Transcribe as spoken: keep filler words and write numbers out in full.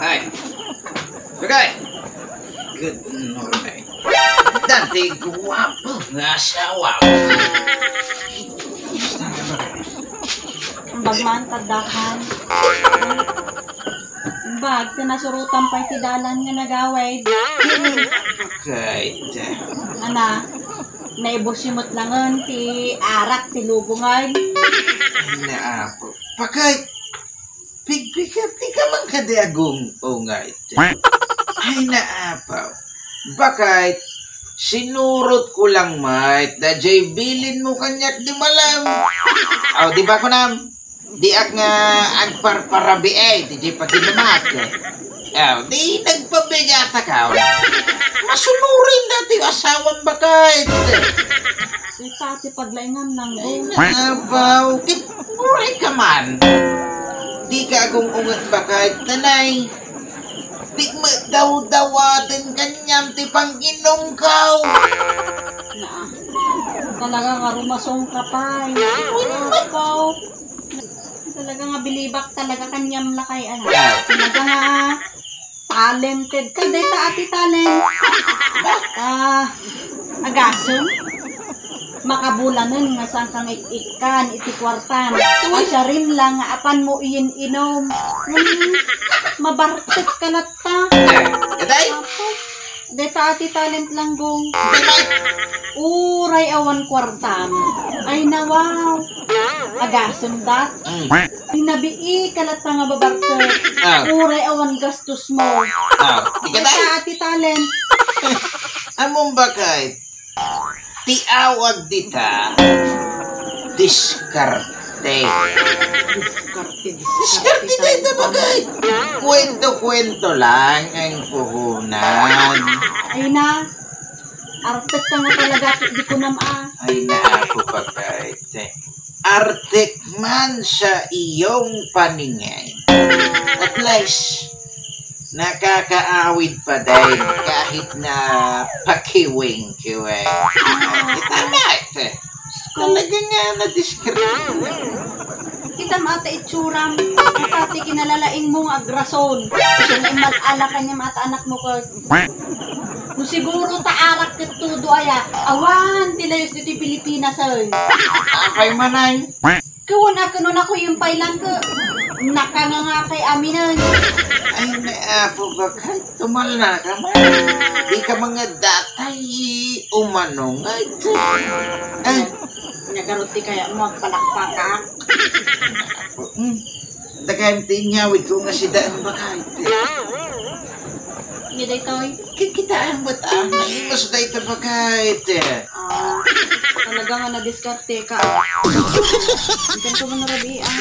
Ay. Bagay. Good morning. Dati guwapo nga asawa. Bagman, taddakan. Bag, ta nasurotan pay ti dalan nga nagawid. Kay, Ana, naibus met langen ti arak ti lubongan. Naapo. Pakay, pigpigati ka man kadi agung-ungay. Ay, naapo. Bakay, sinurot ko lang, mait, da jay bilin mo kaniak di malam. Aw, di ba kunam? Diak nga agparparabii, eh, ti jay paginumak. Aw, di nagpabigat ka. Masunurin dati asawam bakay. Sika ti paglaingan nang Ay, go. Nabaw, kit, uray ka man. Di ka agung-unget bakay, nanay. Di mo dawdawaten kaniam ti panginom kaw. Naa. Talaga nga rumasong ka pay. Apo. Talaga nga bilibak talaga kaniam lakay, ano. Talaga nga talented ka. Deta ati talent. Ah, agasem. Makabulanen nga saan kang ik-ikkan iti kuartam. Siarim lang nga apan mo iyin-inom. Hmm, mabartek ka latta. Katay? Apo. Deta ati talent lang, Gong. Uray awan kuartam. Ay, nawaw. Agasem dat. Mm. Pinabii ka latta nga babartek. Ah. Uray awan gastos mo. Ah, di ka Deta tayo. Ati talent. Among bakay, ti awag dita, diskarte. Diskarte, diskarte. Diskarte tayo na bagay. Kwento-kwento lang ang puhunan. Ay na, artek ka nga talaga, di ko nam, ah. Ay, naapo, bakit? Artek man sa iyong paningin. At least, nakakaawid pa din kahit na pakiwing-kiwing. Tama ito. Talaga nga na-discourage. Kita mo ata itsuram. Ata ti kinalalaing mo nga agrason. Isu nga imal-ala kaniam ata anak mo ko. No siguro ta arak ket todo aya. Awan ti layus ditoy Pilipinas, ay. Apay manay? Kawan a kuno na ko yung pailang ko. Nakanganga kay aminen. Ay, may apo ba kay? Tumal na ka man. Di ka mga datay umano nga ito. Ay. Nagarot ti kaya mo, agpalakpakak. Hmm. Dagayam ti inyawid ko nga si Daan Bakay. Ni daytoy? Kikitaan mo ta, naimas da ito Bakay. Ah, talaga nga nadiskarte ka. Ikan ko man rabi, ah.